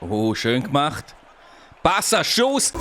Oh, schön gemacht. Passa, Schuss!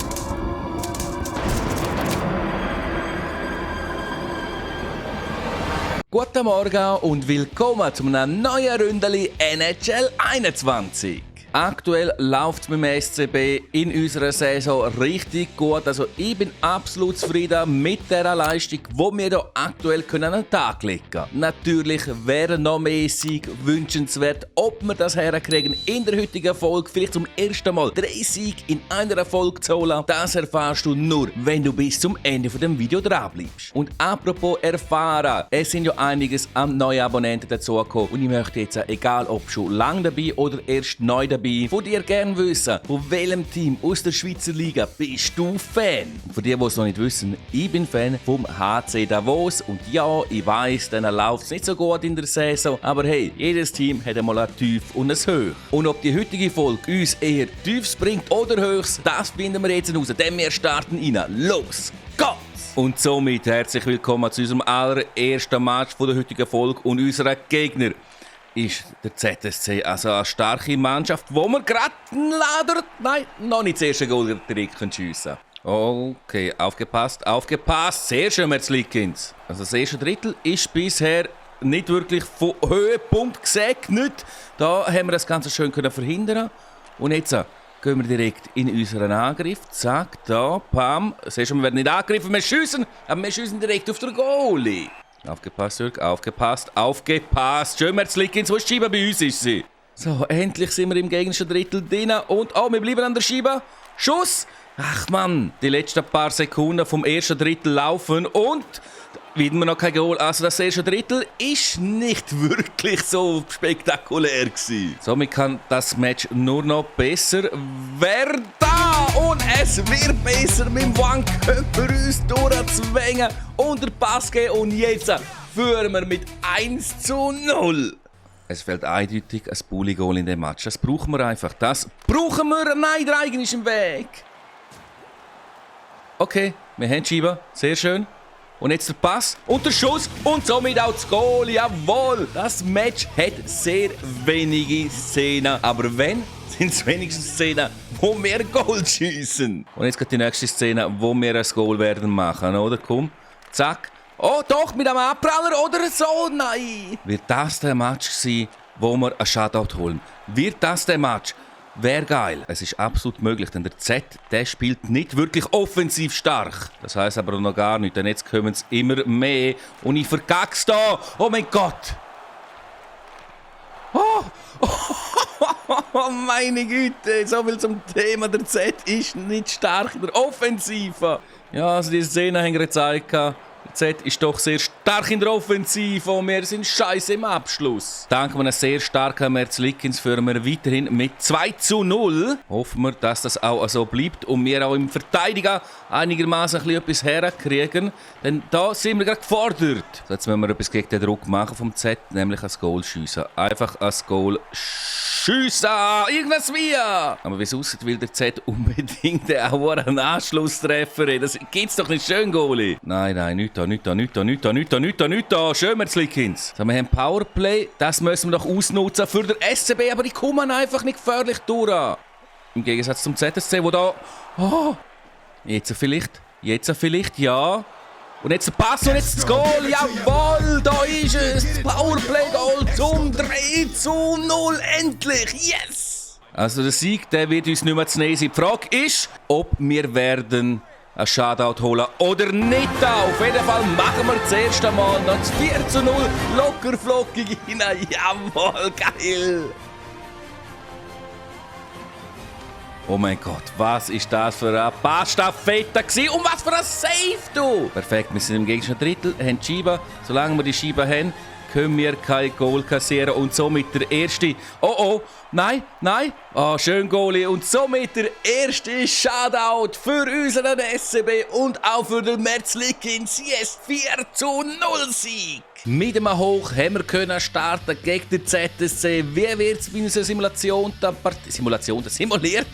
Guten Morgen und willkommen zu einem neuen Ründeli NHL 21. Aktuell läuft es mit dem SCB in unserer Saison richtig gut. Also ich bin absolut zufrieden mit der Leistung, die wir hier aktuell an den Tag legen können. Natürlich wäre noch mehr Sieg wünschenswert. Ob wir das herkriegen in der heutigen Folge, vielleicht zum ersten Mal 3 Siege in einer Folge zu holen, das erfährst du nur, wenn du bis zum Ende von dem Video dranbleibst. Und apropos erfahren, es sind ja einiges an neuen Abonnenten dazugekommen. Und ich möchte jetzt, egal ob schon lange dabei oder erst neu dabei, von dir gerne wissen, von welchem Team aus der Schweizer Liga bist du Fan? Und für die, die es noch nicht wissen, ich bin Fan vom HC Davos und ja, ich weiss, denen läuft es nicht so gut in der Saison, aber hey, jedes Team hat einmal ein Tief und ein Hoch. Und ob die heutige Folge uns eher Tiefs bringt oder Höchst, das finden wir jetzt raus, denn wir starten rein. Los geht's! Und somit herzlich willkommen zu unserem allerersten Match von der heutigen Folge und unserer Gegner ist der ZSC, also eine starke Mannschaft, wo wir gerade noch nicht das erste Goal direkt schiessen können. Okay, aufgepasst, sehr schön, Merzlikins. Also das erste Drittel ist bisher nicht wirklich von Höhepunkt gesegnet. Da haben wir das Ganze schön verhindern. Und jetzt gehen wir direkt in unseren Angriff. Zack, da, pam. Siehst du, wir werden nicht angegriffen, wir schiessen, aber wir schiessen direkt auf den Goalie. Aufgepasst, Jörg, aufgepasst. Schön, Merzlikins, wo ist die Scheibe? Bei uns ist sie. So, endlich sind wir im gegnerischen Drittel drin. Und, wir bleiben an der Scheibe. Schuss! Ach Mann, die letzten paar Sekunden vom ersten Drittel laufen und wieder noch kein Goal. Also das erste Drittel ist nicht wirklich so spektakulär gewesen. Somit kann das Match nur noch besser werden. Und es wird besser mit dem Wanköpfer uns durchzwängen und der Pass geben. Und jetzt führen wir mit 1:0. Es fehlt eindeutig ein Bully-Goal in dem Match. Das brauchen wir einfach. Das brauchen wir. Nein, der Eigen ist im Weg. Okay, wir haben die Scheibe. Sehr schön. Und jetzt der Pass und der Schuss und somit auch das Goal. Jawohl! Das Match hat sehr wenige Szenen. Aber wenn, sind es wenigstens Szenen, wo wir Goal schiessen. Und jetzt kommt die nächste Szene, wo wir ein Goal werden machen, oder? Komm, zack. Oh doch, mit einem Abpraller oder so. Nein! Wird das der Match sein, wo wir einen Shutout holen? Wird das der Match? Wäre geil. Es ist absolut möglich, denn der Z, der spielt nicht wirklich offensiv stark. Das heisst aber noch gar nicht, denn jetzt kommen es immer mehr. Und ich verkack's da. Oh mein Gott. Oh, meine Güte. So viel zum Thema. Der Z ist nicht stark in der Offensive. Ja, also diese Szene haben wir gezeigt. Der Z ist doch sehr stark in der Offensive und wir sind scheiße im Abschluss. Dank einem sehr starken Merzlikins führen wir weiterhin mit 2:0. Hoffen wir, dass das auch so bleibt und wir auch im Verteidigen einigermaßen etwas herkriegen. Denn da sind wir gerade gefordert. So, jetzt müssen wir etwas gegen den Druck machen vom Z, nämlich ein Goal schiessen. Einfach ein Goal schiessen! Irgendwas wie! Aber wie es aussieht, will der Z unbedingt auch einen Anschlusstreffer. Das gibt's doch nicht schön, Goalie. Nein, nicht da. Schön, Merzlikins. So, wir haben Powerplay. Das müssen wir doch ausnutzen für den SCB, aber die kommen einfach nicht gefährlich durch. Im Gegensatz zum ZSC, wo da... Oh, jetzt vielleicht, ja. Und jetzt der Pass und jetzt das Goal. Jawohl, da ist es. Das Powerplay-Goal zum 3:0. Endlich. Yes! Also der Sieg, der wird uns nicht mehr zu nehmen sein. Die Frage ist, ob wir werden einen Shutout holen oder nicht. Auf jeden Fall machen wir das erste Mal noch das 4:0 locker flockig hinein. Jawohl, geil! Oh mein Gott, was ist das für eine Passstaffette gewesen? Und was für ein Save, du! Perfekt, wir sind im gegnerischen Drittel, haben die Scheibe. Solange wir die Scheibe haben, können wir kein Goal kassieren. Und somit der erste... Oh, nein. Oh, schön Goalie. Und somit der erste Shoutout für unseren SCB und auch für den Merzlikins. Yes, 4:0 Sieg! Mit einem Hoch haben wir können starten gegen den ZSC. Wie wird es bei unserer simulierten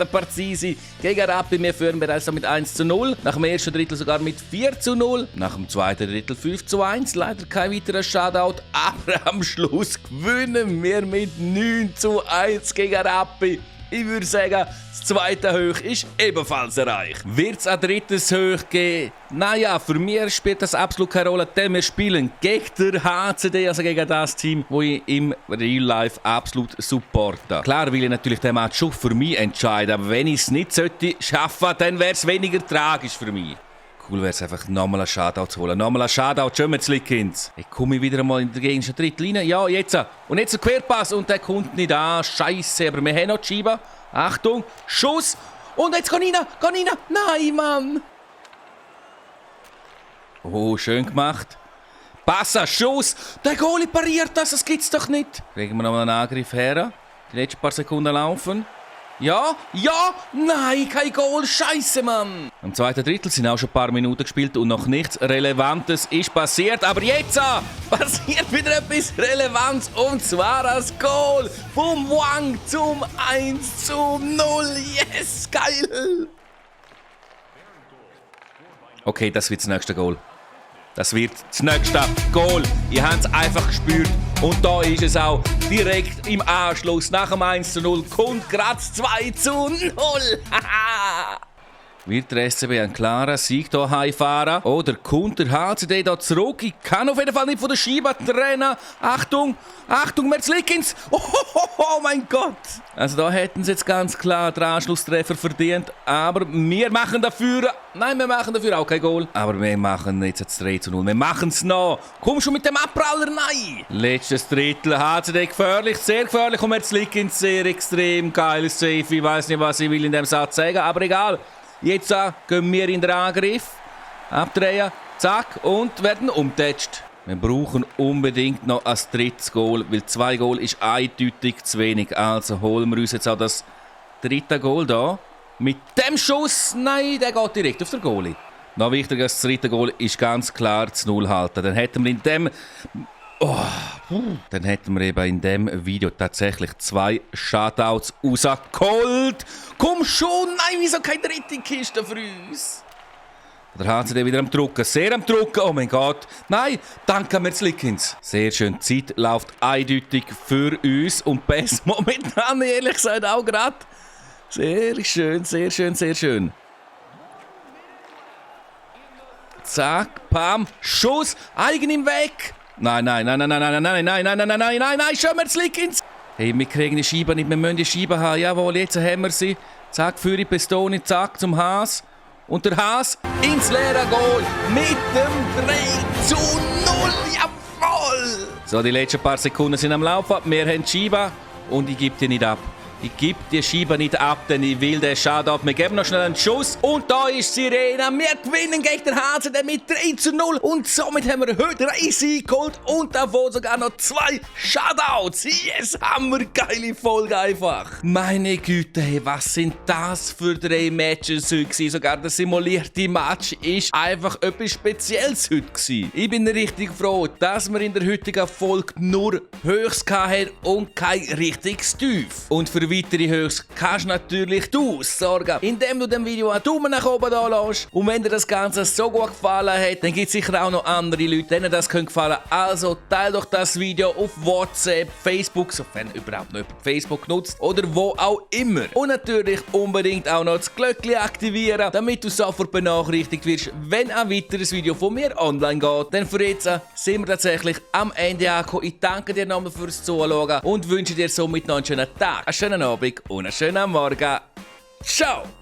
Partie sein? Gegen Rappi, wir führen bereits mit 1:0. Nach dem ersten Drittel sogar mit 4:0. Nach dem zweiten Drittel 5:1. Leider kein weiterer Shoutout. Aber am Schluss gewinnen wir mit 9:1 gegen Rappi. Ich würde sagen, das zweite Hoch ist ebenfalls erreicht. Wird es ein drittes Hoch geben? Naja, für mich spielt das absolut keine Rolle, denn wir spielen gegen den HCD, also gegen das Team, das ich im Real Life absolut supporte. Klar will ich natürlich den Match schon für mich entscheiden, aber wenn ich es nicht sollte schaffen, dann wäre es weniger tragisch für mich. Cool wäre es einfach, nochmal einen Shoutout zu holen. Nochmal einen Shoutout, Schömetzlikins. Ich komme wieder einmal in der gegnerischen Drittlinie. Ja, jetzt. Und jetzt ein Querpass und der kommt nicht an. Scheiße, aber wir haben noch die Scheibe. Achtung, Schuss. Und jetzt kann rein. Nein, Mann. Oh, schön gemacht. Passa, Schuss. Der Goalie pariert das gibt's doch nicht. Kriegen wir nochmal einen Angriff her. Die letzten paar Sekunden laufen. Ja, nein, kein Goal, scheiße, Mann. Im zweiten Drittel sind auch schon ein paar Minuten gespielt und noch nichts Relevantes ist passiert. Aber jetzt passiert wieder etwas Relevantes und zwar das Goal vom Wang zum 1:0. Yes, geil. Okay, das wird das nächste Goal. Das wird das nächste Goal. Ihr habt es einfach gespürt. Und da ist es auch direkt im Anschluss. Nach dem 1:0 kommt gerade 2:0. Wird der SCB einen klaren Sieg hier heimfahren? Oder kommt der HCD hier zurück? Ich kann auf jeden Fall nicht von der Scheibe trennen. Achtung, Merzlikins! Oh mein Gott! Also da hätten sie jetzt ganz klar den Anschlusstreffer verdient. Aber wir machen dafür auch kein Goal. Aber wir machen jetzt das 3:0. Wir machen es noch. Komm schon mit dem Abpraller, nein! Letztes Drittel, HCD gefährlich, sehr gefährlich. Und Merzlikins sehr extrem geiles Safe. Ich weiß nicht, was ich will in dem Satz sagen, aber egal. Jetzt gehen wir in den Angriff, abdrehen, zack, und werden umgetatscht. Wir brauchen unbedingt noch ein drittes Goal, weil 2 Goal ist eindeutig zu wenig. Also holen wir uns jetzt auch das dritte Goal hier. Mit dem Schuss, nein, der geht direkt auf den Goalie. Noch wichtiger als das dritte Goal ist ganz klar zu 0 halten. Dann hätten wir in dem Video tatsächlich 2 Shoutouts rausgeholt. Komm schon! Nein, wieso keine dritte Kiste für uns? Der HCD wieder am Drucken, sehr am Drucken. Oh mein Gott. Nein, danke Merzlikins. Sehr schön, die Zeit läuft eindeutig für uns und best momentan, ehrlich gesagt, auch gerade. Sehr schön, sehr schön, sehr schön. Zack, pam, Schuss, eigen im Weg. Nein, schon Merzlikins! Hey, wir kriegen die Scheibe nicht, wir müssen die Scheibe haben. Jawohl, jetzt haben wir sie. Zack, für die Pistone, zack, zum Haas. Und der Haas ins leere Goal mit dem 3:0. Jawohl! So, die letzten paar Sekunden sind am Laufen. Wir haben die Scheibe und ich gebe die nicht ab. Ich gebe die Scheibe nicht ab, denn ich will den Shoutout. Wir geben noch schnell einen Schuss. Und da ist Sirena. Wir gewinnen gegen den HCD mit 3:0. Und somit haben wir heute 3 Siege geholt. Und davon sogar noch 2 Shoutouts. Yes, hammergeile Folge einfach. Meine Güte, hey, was sind das für 3 Matches heute gewesen? Sogar der simulierte Match ist einfach etwas Spezielles heute gewesen. Ich bin richtig froh, dass wir in der heutigen Folge nur Höchst hatten und kein richtiges Tief. Und für weitere Höchst kannst du natürlich du sorgen, indem du dem Video einen Daumen nach oben da lässt. Und wenn dir das Ganze so gut gefallen hat, dann gibt es sicher auch noch andere Leute, denen das gefallen könnte. Also teile doch das Video auf WhatsApp, Facebook, sofern überhaupt noch jemand Facebook nutzt, oder wo auch immer. Und natürlich unbedingt auch noch das Glöckchen aktivieren, damit du sofort benachrichtigt wirst, wenn ein weiteres Video von mir online geht. Denn für jetzt sind wir tatsächlich am Ende angekommen. Ich danke dir nochmal fürs Zuschauen und wünsche dir somit noch einen schönen Tag, einen schönen Abend und einen schönen Morgen. Ciao!